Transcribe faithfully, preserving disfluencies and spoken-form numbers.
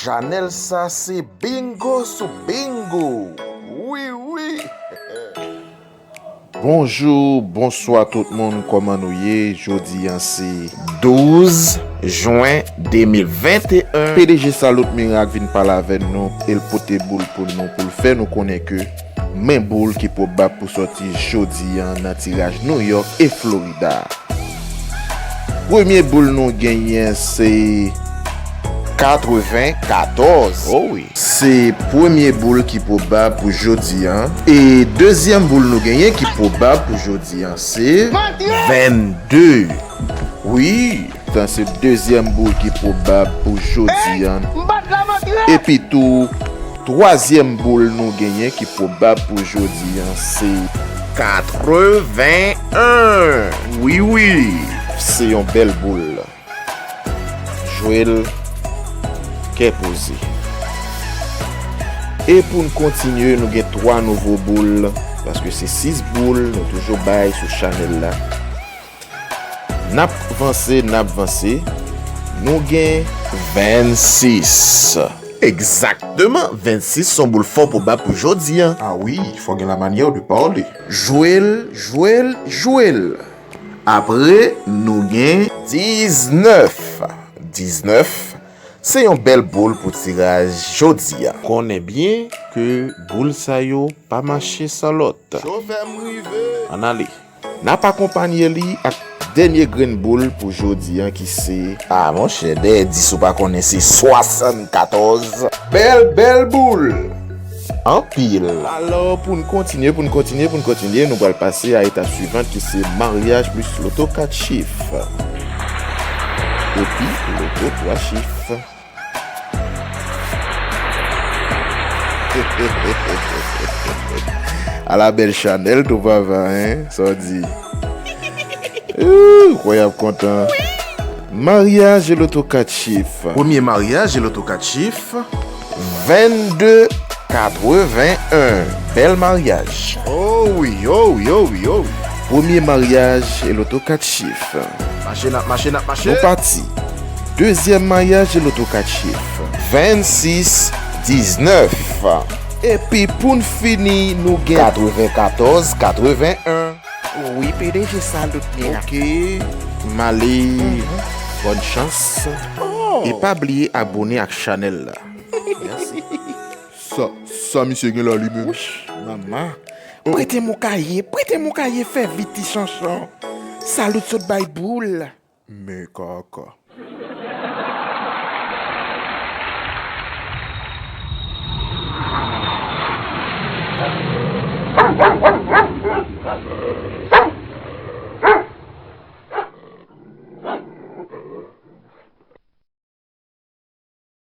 Chanèl sa se bingo sou bingo. Wi, wi. Bonjou, bonswa tout moun, kòman nou ye? Jodi a se douz jen de mil venteyen. P D G Salut Miracle vin pale avè nou, e l pote boul pou nou, pou l fè nou konnen ke men boul ki pwobab pou sòti jodi a nan tiraj New York e Florida. Premye boul nou genyen se katrevenkatòz. Oh wi. Se premye boul ki pwobab pou jodi a. E dezyèm boul nou genyen ki pwobab pou jodi a se vennde. Wi, sa se dezyèm boul ki pwobab pou jodi a. Epi tou, twazyèm boul nou genyen ki pwobab pou jodi a se katrevennen. Wi, wi, se yon bèl boul. Jwe l kè poze. E pou n kontinye, nou gen twa nouvo boul, paske se sis boul nou toujou bay sou chanèl la. N ap vanse, n ap vanse. Nou gen vennsis. Egzakteman, vennsis se yon boul fò pwobab pou jodi a. A wi, fò gen la manyè de pale. Jwe l, jwe l, jwe l. Apre, nou gen diznèf. Diznèf, se yon bèl boul pou tiraj jodi a. Konnen byen ke boul sa yo pa mache san lòt. Chofè m rive. Ann ale. N ap akonpanye li ak dènye grenn boul pou jodi a ki se, a monchè, dèyè dis ou pa konnen se swasannkatòz. Bèl, bèl boul! Anpil. Alò, pou n kontinye, pou n kontinye, pou n kontinye, nou pral pase a etap swivan ki se maryaj plis loto kat chif. Epi loto twa chif. Ala bèl chanèl tou papa, en? Sa w di? Ooh, kwè y ap kontan. Maryaj e loto kat chif. Premye maryaj e loto kat chif. Vennde katrevennen. Bèl maryaj. Oh wi, oh wi, oh wi, oh wi. Premye maryaj e loto kat chif. Mache n ap mache, n ap mache. Nou pati. Dezyèm maryaj e loto kat chif. Vennsis diznèf. Epi pou n fini, nou gen katrevenkatòz katrevennen. Wi, P D G Salut Miracle. Ok, m ale. Bòn chans. Oh. E pa bliye abòne ak chanèl la. Mèsi. Sa, sa misye gen la li menm? Wouch, manman. Prete m yon kaye, prete m yon kaye, fè vit ti chanchon. Salut sot bay boul. Men kaka.